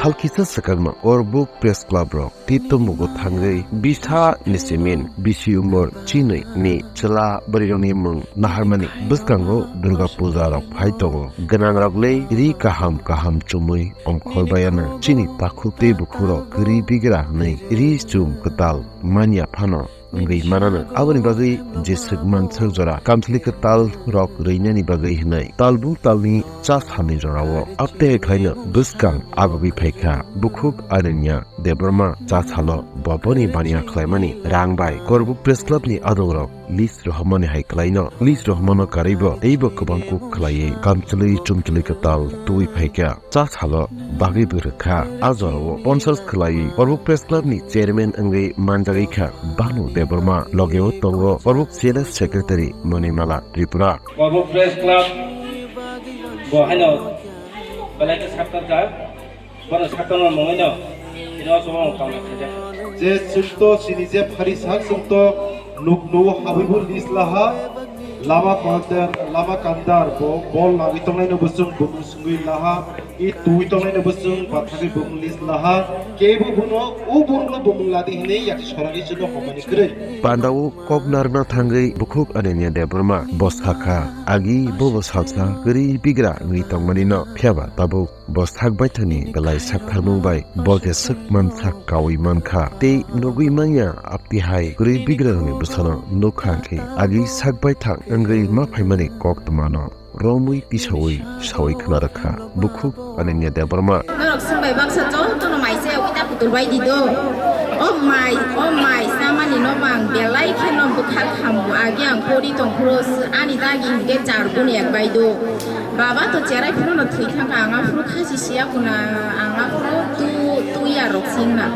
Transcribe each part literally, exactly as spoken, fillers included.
Hal kisa swkangno Korbuk Press Club rok tei tumbugo thangwi bisa ni simin bisi umor chinwi ni chwla bwrwirokni mung naharmani bwskango Durga Puja rok phai tongo. Gwnangrok le ri kaham kaham chumui ongkhor bayano chini takhuk tei bukhukrok kwrwi bigra hwnwi ri chum kwtal manya phano wngwi manano. Aboni bagwi je swkman swk jora kamchwlwi kwtal rok rwinani bagwi hwnwi talbu talni cha salni jorao update khlaino bwskang agugwi phaikha. Bukhuk Ananya Debbarma cha salo bo boni baniya khlaimani rang bai Korbuk Press Club ni adongrok list rohormani hai khlaino. List rohormano karwibo teibo kwbang kuk khlaiwi kamchwlwi chumchwlwi kwtal twi phaikha. Cha salo bagwi bwrwkha. A jorao sponsors khlaiwi Korbuk Press Club ni chairman wngwi manjagwi kha Bhanu Debbarma, logeo tongo Korbuk C L S secretary Monimala Tripura. Korbuk Press Club bo haino belai khe saktarjak, bono saktarma mungwino chini o chwng kauna khaijak. Je chwngto chini je phari sak chwngto nukno habwibo list laha, lama kandar, lama kandar bo bol nagwi tongnaino bo chwng bumung sungwi laha, i twi tongnaino bo chwng bathagwi bumung list laha, kebo bono o borokno bumung ladi hinwi yakti soragwi chwngno homani kwrwi. Pandao kok narwkna thangwi Bukhuk Ananya Debbarma bo sakha, agi bobo salsa kwrwi bigra wngwi tongmanino, phiyaba tabuk bo sak baithani belai saktharmung bai bo je swkman sak kaui mankha tei nugui manya aptihai kwrwi bigrarokni bwsano nukha khe agi sak baithang wngwi ma phaimani koktwmano romwi tisaui saui khna rwkha Bukhuk Ananya Debbarma. Norok swngbai baksa jotono mai se ui ta kutul bai di do. O mai, o mai samani no bang belai khe no bwkhak hambu agi ang pori tong phuru ani dagi hinkhe jar gun yak bai do. Baba to cherai phuru no thwi thangkha, ang aphuru khasi siya kuna, ang aphuru tu, tu ya rok singna.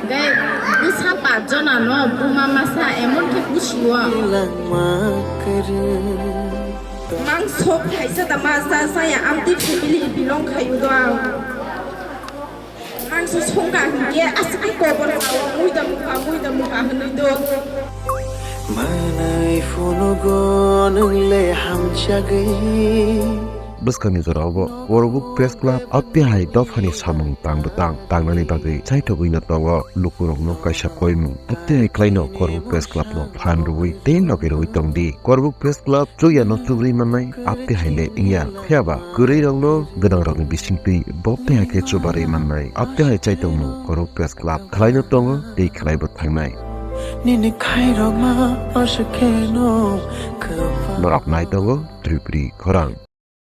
Gai bwsa pat jona no buma masa emon khe pusi o. Mang sok khaisa da ma sa saya amtwi family belong khayu do ang. Ang se songkha hinkhe aswk khe kobor sao, muida mukha, muida mukha hwnwi do. Manwi phunugo nwng le hamjagwi. Bwskangni jorao bo Korbuk Press Club aptihai dophani samung tang bwtang tangnani bagwi chaithogwino tongo lukurokno kaisa koimung. Aptihai khlaino Korbuk Press Club no phan rwui tei logi rwui tongdi. Korbuk Press Club chuya no chugrwi mannai, aptihai le wngya. Phiyaba kwrwirokno gwnangrokni bisingtwi bo tei hai khe chubarwi mannai. Aptihai chaitongmung Korbuk Press Club khlaino tongo tei khlaibo thangnai. Nini khairokma aswk kheno kwbang. Norok nai tongo Tripuri khorang.